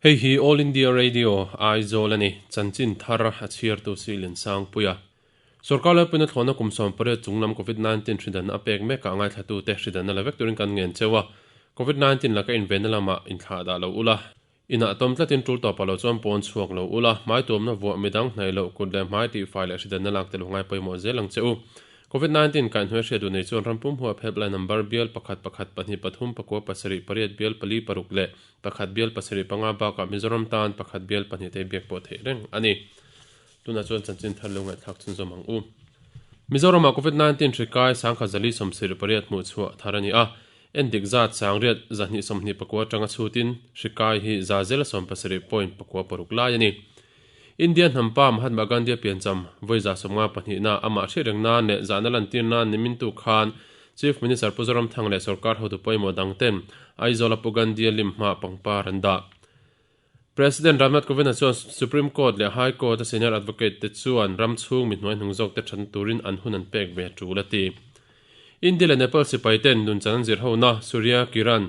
Hei hi All India Radio, Aizawl a ni. Chanchin thar a chhiartu Silin Sangpuia. Sorkar Lalpuina thlawhna kum 18 chunglam Covid 19 hridanna a pek mekah ngaithlatute hridanna la vek turin kan ngen cheu a. Covid 19 laka invenna lamah inthlah dah lo ula. Inah tawm tlatin tul tawpah lo chuan pawn chhuak lo ula, hmai tuamna vuah midang hnaih loh kut leh hmai tihfai leh hridanna lak te lo ngai pawimawh zel ang che u. Covid 19 kaihhnuai hriat duh nei chuan rampum huap helpline number bial pakhat pakhat pahnih pathum pakua pasarih pariat bial pali paruk leh pakhat bial pasarih panga bakah Mizoram tan pakhat bial pahnih te biak pawh theih reng a ni. Tunah chuan chanchin thar lo ngaihthlak chhunzawm ang u. Mizoramah Covid 19 hri kai sangkhat zali sawmsarih pariat hmuh chhuah thar a ni a. Endik zat sangriat 224 atanga chhutin hri kai hi za zela 70 point pakua paruk lai a ni. India hnampa Mahatma Gandhi-a piancham vawi 52 na amah hriat reng nan leh zahna lantir nan nimintu khan Chief Minister Pu Zoramthanga leh sorkar hotu pawimawh dang ten Aizawl-a Pu Gandhi-a lim hmaah pangpar an dah. President Ramnath Kovind-a chuan Supreme Court leh High Court-a senior advocate te chuan ram chhung mi hnuai hnung zawk te thatna turin an hun an pek ve tul a ti. India leh Nepal sipai ten nunchan an zir hona Surya Kiran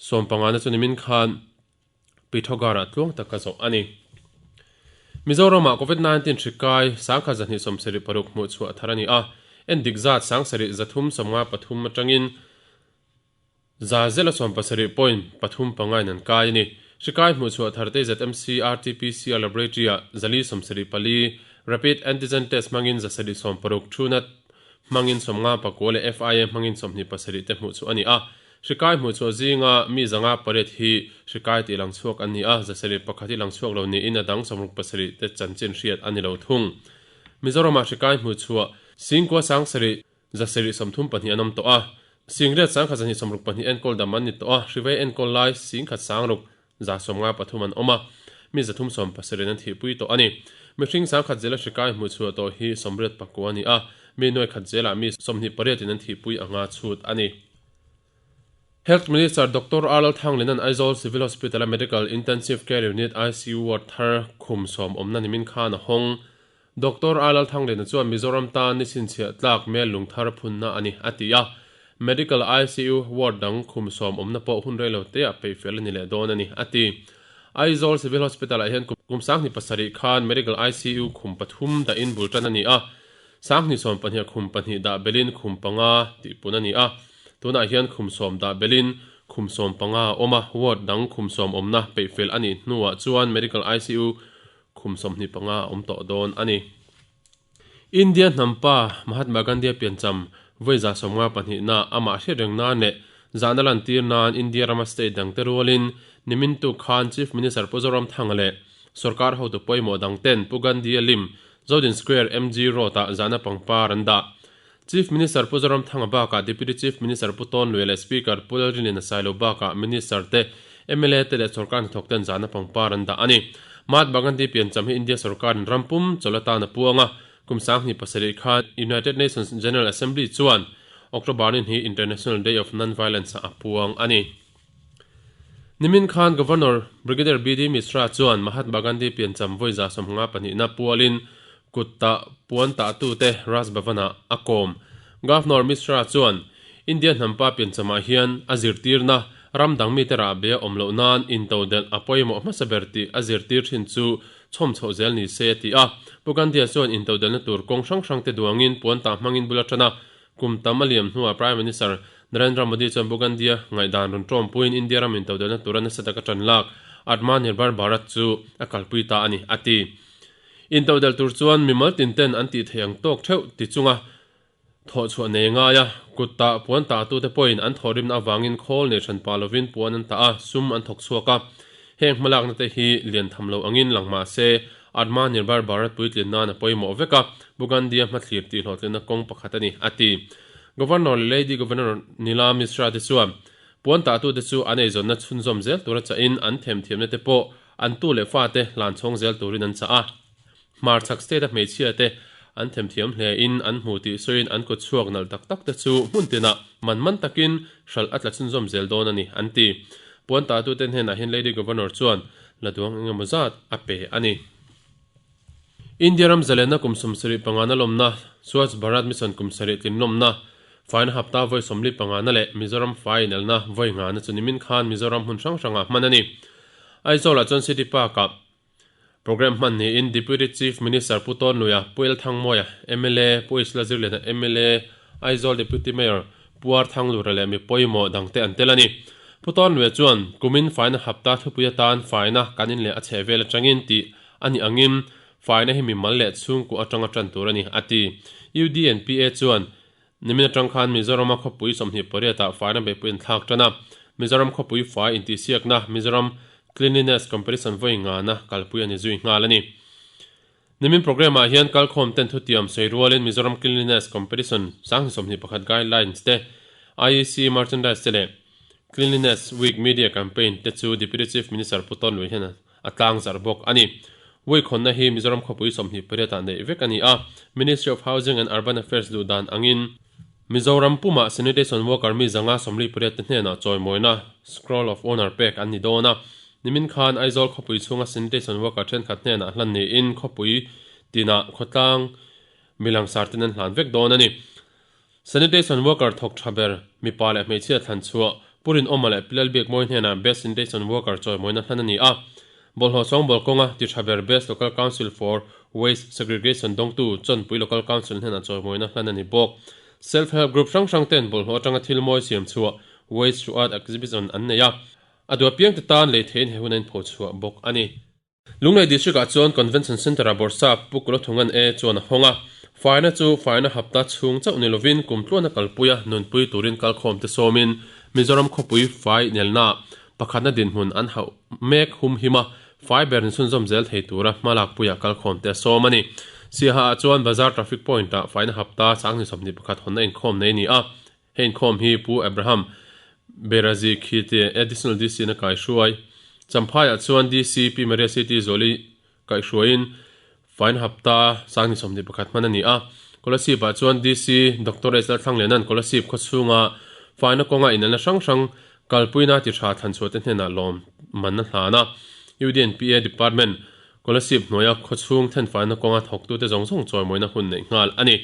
sawmpangana chu nimin khan Pithogarh-ah tluang taka zawh a ni. Mizoram-ah Covid 19 hri kai 1276 hmuh chhuah thar a ni a, endik zat 7353 atangin Za zela 70 point pathum panga in an kai a ni. Hri kai hmuh chhuah thar te ZMC RT-PCR Laboratory ah 474, Rapid Antigen Test hmangin 160, Truenat hmangin 59 leh FIA hmangin 27 te hmuh chhuah a ni a. Hri kai hmuh chhuah zinga mi 508 hi hri kai tih lang chhuak an ni a, 101 hi lang chhuak lo niin a dang 67 te chanchin hriat a ni lo thung. Mizoramah hri kai hmuh chhuah Singkua 7,000 732 an awm tawh a, Singriat 1262 enkawl dam an ni tawh a, Hrivei enkawl lai Singkhat sangruk 153 an awm a, mi 370 an thihpui tawh a ni. Mihring 10,000 zela hri kai hmuh chhuah tawh hi 89 a ni a, mi nuaikhat zelah mi 28 in an thihpui anga chhut a ni. Health Minister Doctor Arnold Thanglin-a'n Aizawl Civil Hospital-a Medical Intensive Care Unit, ICU, ward thar khum sawm awmna nimin khan a hawng. Doctor Arnold Thanglin-a chuan Mizoram tan ni chhinchhiah tlak mel lung thar phunna a ni, a ti a. Medical ICU ward dang khum sawm awmna pawh hun rei lo teah peih fel a ni leh dawn a ni, a ti. Aizawl Civil Hospital-ah hian kum 27 khan Medical ICU khum pathum dahin bul tan a ni a. 2020 khum pahnih dah belin khum panga tih pun a ni a. Tunah hian khum sawm dah belin khum sawm panga a awm a, ward dang khum sawm awmna peih fel a nih hnuah chuan Medical ICU khum 25 a awm tawh dawn a ni. India hnampa Mahatma Gandhi-a piancham vawi 52 na amah hriat reng nan leh zahna lantir nan India rama state dangte rualin nimin tuk khan Chief Minister Pu Zoramthanga leh sorkar hotu pawimawh dangten Pu Gandhi-a lim Zodin Square MG Road-ah zahna pangpar an dah. Chief Minister Pu Zoramthanga bakah Deputy Chief Minister Pu Tawnluia leh Speaker Pu Lalrinliana Sailo bakah Minister te, mla te leh sorkar hnathawk ten zahna pangpar an dah a ni. Mahatma Gandhi piancham hi India sorkarin ram pum chawlh atan a puang a, kum 27 khan United Nations General Assembly chuan October ni hi International Day of Non-Violence ah a puang a ni. Nimin khan Governor Brigadier BD Mishra chuan Mahatma Gandhi piancham vawi 52 na pualin kut tah puan tahtute Raj Bhavan-ah a kawm. Governor Mishra chuan India hnampa pianchamah hian a zirtirna ram dang mite rahbe a awm loh nan intodelh a pawimawh hmasa ber tih a zirtir thin chu chhawm chhoh zel ni se a ti a. Pu Gandhi-a chuan intodelhna tur kawng hrang hrangte duangin puan tah hmangin bul a tan a, Kum tam a liam hnuah Prime Minister Narendra Modi chuan Pu Gandhi-a ngaihdan rawn tawmpuiin India ram intodelhna tura nasa taka tan lak Atmanirbhar Bharat chu a kalpui ta a ni, a ti. Intodelh tur chuan mimal tinten an tih theih ang tawk theuh ti chunga thawh chhuah nei ngai a, kut tah puan tahtute pawhin an thawhrimna avangin khawl nei hran pah lovin puan an tah a, sum an thawk chhuak a. Heng hmalakna te hi lian tham lo angin lang mah se, Atmanirbhar Bharat puitlin nan a pawimawh vek a, Pu Gandhi-a hmathlir tihhlawhtlinna kawng pakhat a ni, a ti. Governor leh Lady Governor Nila Mishra te chuan puan tahtute chu an eizawnna chhunzawm zel tura chahin an themthiamna te pawh an tu leh fate hlan chhawng zel turin an chah a. Hmarchhak state-a hmeichhia te an themthiam hlein an hmu tih sawiin an kut chhuak nalh tak tak te chu hmun tinah man man takin hralh a tla chhunzawm zel dawn a ni, an ti. Puan tahtute hnenah hian Lady Governor chuan la duang engemaw zat a pe a ni. India ram zalenna kum 75 na lawmna, Swachh Bharat Mission kum 70 tlin lawmna, faina hapta vawi 45 na leh Mizoram fai inelna vawi nga na chu nimin khan Mizoram hmun hrang hrangah hman a ni. Aizawl-ah chuan City Park-ah Programme hman niin Deputy Chief Minister Pu Tawnluia, Pu Elthangmawia, mla, Pu Isla Zirliana, mla, Aizawl Deputy Mayor Pu Ar Thanglura leh mi pawimawh dangte an tel a ni. Pu Tawnluia chuan, Kumin faina hapta thupui atan faina kan in leh a chheh vel atangin tih a nih angin faina hi mimal leh chhungkua atanga tan tur a ni, a ti. UDNPA chuan Nimin atang khan Mizorama khawpui 28 ah faina beihpui an thlak tan a, Mizoram khawpui fai intihsiakna Mizoram Cleanliness Competition vawi ngana kalpui a ni zui nghal a ni. Nimin programme ah hian kalkhawm ten thutiam sawi rualin Mizoram Cleanliness Competition 2021 guidelines te, IEC merchandise te leh Cleanliness Week Media Campaign te chu Deputy Chief Minister Pu Tawn Lui hian a tlangzarh bawk a ni. Week hawnna hi Mizoram khawpui 28 ah neih vek a ni a, Ministry of Housing and Urban Affairs duh dan angin Mizoram pumah Sanitation Worker mi 148 te hnenah chawimawina Scroll of Honour pek an ni dawn a. Nimin khan Aizawl khawpui chhunga Sanitation Worker thenkhat hnenah hlan niin khawpui tinah khawtlang milangsar ten an hlan vek dawn a ni. Sanitation Worker thawk tha ber mipa leh hmeichhia thlan chhuah Pu Rinawma leh Pi Lalbiakmawi hnenah Best Sanitation Worker chawimawina hlan a ni a. Bawlhhlawh sawngbawl kawnga ti tha ber Best Local Council for Waste Segregation dawngtu Chawnpui Local Council hnenah chawimawina hlan a ni bawk. Self Help Group hrang hrang ten bawlhhlawh atanga thil mawi siam chhuah Waste to Art Exhibition an nei a. A duh apiangte tan lei theihin he hun a inpho chhuah bawk a ni. Lunglei District-ah chuan Convention Centre-ah Bawrhsap Pu Kulathungan E chuan a hawng a. Faina chu faina hapta chhung chauh ni lovin kum tluana kalpuia nunpui turin kalkhawmte sawmin Mizoram khawpui fai nelna pakhatna dinhmun an hauh mek humhim a, fai ber inchhunzawm zel thei tura hmalakpuia kalkhawmte a sawm a ni. Siaha-ah chuan Bazar Traffic Point-ah faina hapta 2021 hawnna inkhawm nei a ni a. He inkhawm hi Pu Abraham Berazi Khite, Additional DC na kaihruai. Champhaiah chuan DC Pi Maria City Zuali kaihruaiin Fain Hapta 2021 hman a ni a. Kolasib-ah chuan DC Doctor H Lalthlangliana'n Kolasib khawchhunga faina kawnga inelna hrang hrang kalpuina ti tha thlanchhuahte hnenah lawm man a hlan a. UDNPA Department Kolasib hnuaia khawchhung thenfaina kawnga thawktute zawng zawng chawimawina hun neih nghal a ni.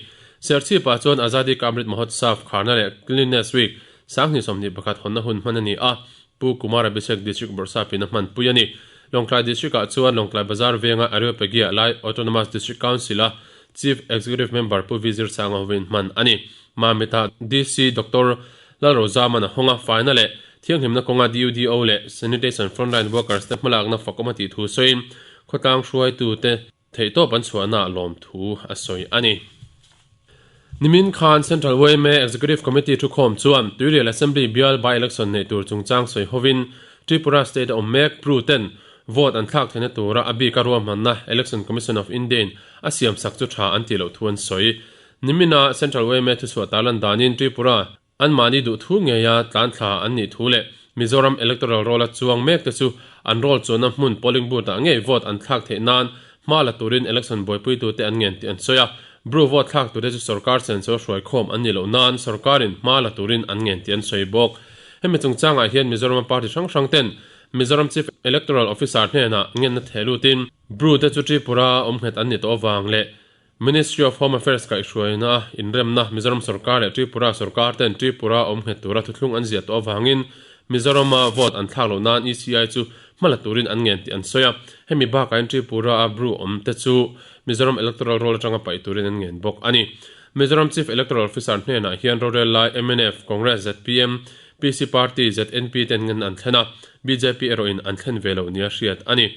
Serchhip-ah chuan Azadi Ka Amrit Mahotsav kharna leh Cleanliness Week 2021 hawnna hun hman a ni a, Pu Kumar Abhishek District Bawrhsapin a hmanpui a ni. Lawngtlai District-ah chuan Lawngtlai Bazar venga Areopagia lai Autonomous District Council-a Chief Executive Member Pu V Zirsanga hovin hman a ni. Mamit-ah DC Doctor Lalrozaman a hawng a, faina leh thianghlimna kawnga DUDO leh Sanitation Frontline Workers te hmalakna fakawm a tih thu sawiin khawtlang hruaitute theihtawp an chhuahnaah lawmthu a sawi a ni. Nimin khan Central yma Executive Committee thukhawm chuan Tuirial Assembly bial by-election neih tur chungchang sawi hovin Tripura State a awm mek Pru ten vote an thlak theihna tura a bika ruahmanna Election Commission of India-in a siamsak chu tha an tih loh thu an sawi. Nimina Central yma thuchhuah tarlan danin Tripura anmahni duh thu ngeia tlan thla an nih thu leh Mizoram Electoral Roll-a chuang mek te chu an roll chuanna hmun polling booth-ah ngei vote an thlak theih nan hma la turin election buaipuitute an ngen tih an sawi a. Bru vote thlak turte chu sorkar senso hruai khawm an nih loh nan sorkarin hma la turin an ngen tih an sawi bawk. Hemi chungchangah hian Mizorama party hrang hrang ten Mizoram Chief Electoral Officer hnenah ngenna theh lutin Bru te chu Tripura awm nghet an nih tawh avang leh Ministry of Home Affairs kaihhruaina inremna Mizoram sorkar leh Tripura sorkar ten Tripura awm nghet tura thuthlung an ziah tawh avangin Mizorama vote an thlak loh nan ECI chu hma la turin an ngen tih an sawi a. Hemi bakahin Tripura-a Bru awm te chu Mizoram Electoral Roll atanga paih turin an ngen bawk a ni. Mizoram Chief Electoral Officer hnenah hian rorel lai mnf, Congress, zpm, PC Party, ZNP ten ngen an thlen a, bjp erawhin an thlen ve loh nia hriat a ni.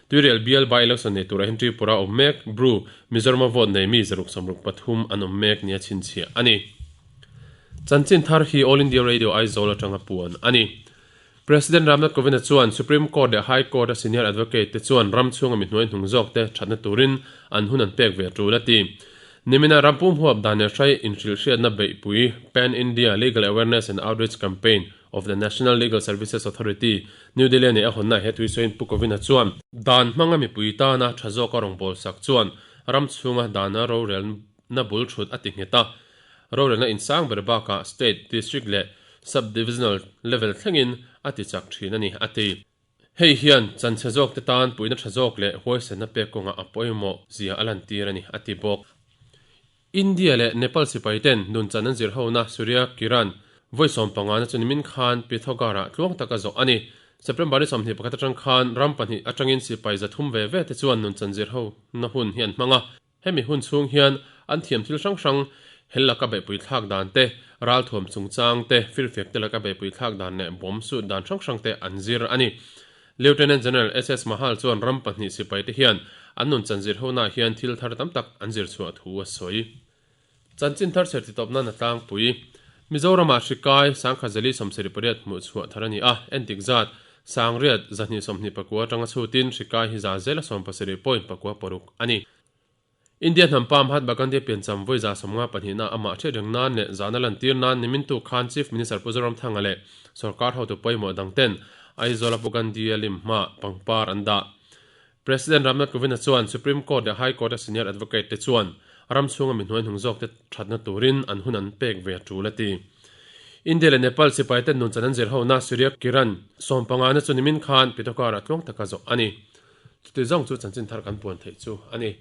Tuirial bial by election nei turah hian Tripura awm mek, Bru, Mizorama vote nei mi 163 an awm mek nia chhinchhiah a ni. Chanchin thar hi All India Radio Aizawl atanga puan a ni. President Ramnath Kovind-a chuan Supreme Court leh High Court-a senior advocate te chuan ram chhunga mi hnuai hnung zawk te thatna turin an hun an pek ve tul a ti. Nimina ram pum huap dan leh hrai inhrilhhriatna beihpui Pan India Legal Awareness and Outreach Campaign of the National Legal Services Authority, New Delhi nei a hawnna he tuisawiin Pu Kovind-a chuan, Dan hmanga mipui tana tha zawka rawngbâwl sak chuan ram chhunga dana rorelna bul thut a ti nghet a, rorelna insang ber bakah State, District leh Sub-Divisional level thlengin a ti chak thin a ni, a ti. Hei hian chanchhe zawkte tan puihna tha zawk leh huaisenna pek kawngah a pawimawh zia a lantir a ni, a ti bawk. India leh Nepal sipai ten nunchan an zir hona Surya Kiran vawi 15 na chu nimin khan Pithogarh-ah tluang taka zawh a ni. September ni 21 atang khan ram pahnih atangin sipai 300 ve ve te chuan nun chanzir ho na hun hi an hmang a. Hemi hun chhung hian an thiam thil hrang hrang hel laka beihpui thlak dan te, ralthuam chungchang te, firfiak te laka beihpui thlak dan leh bomb sut dan hrang hrang te an zir a ni. Lieutenant General SS Mahal chuan ram pahnih sipai te hian an nun chanzir ho-naah hian thil thar tam tak an zir chhuah thu a sawi. Chanchin thar chher titawp nan a tlangpui. Mizoramah hri kai 1078 hmuh chhuah thar a ni a, entik zat 6129 atanga chhutin hri kai hi za zela 70 point pakua paruk a ni. India hnam pa Mahatma Gandhi piancham vawi 152 na amah hriat reng nan leh zahna lantir nan nimintu khan Chief Minister Pu Zoramthanga leh sorkar hotu pawimawh dang ten Aizawl a Pu Gandhi-a lim hmaah pangpar an dah. President Ramnath Kovind-a chuan Supreme Court leh High Court-a senior advocate te chuan ram chhunga mi hnuai hnung zawkte thatna turin an hun an pek ve a tul a ti. India leh Nepal sipaite nun chan an zir hona Surya Kiran sawmpangana chu nimin khan Pithogarh-ah tluang taka zawh a ni. Chuti zawng chu chanchin thar kan puan theih chu a ni.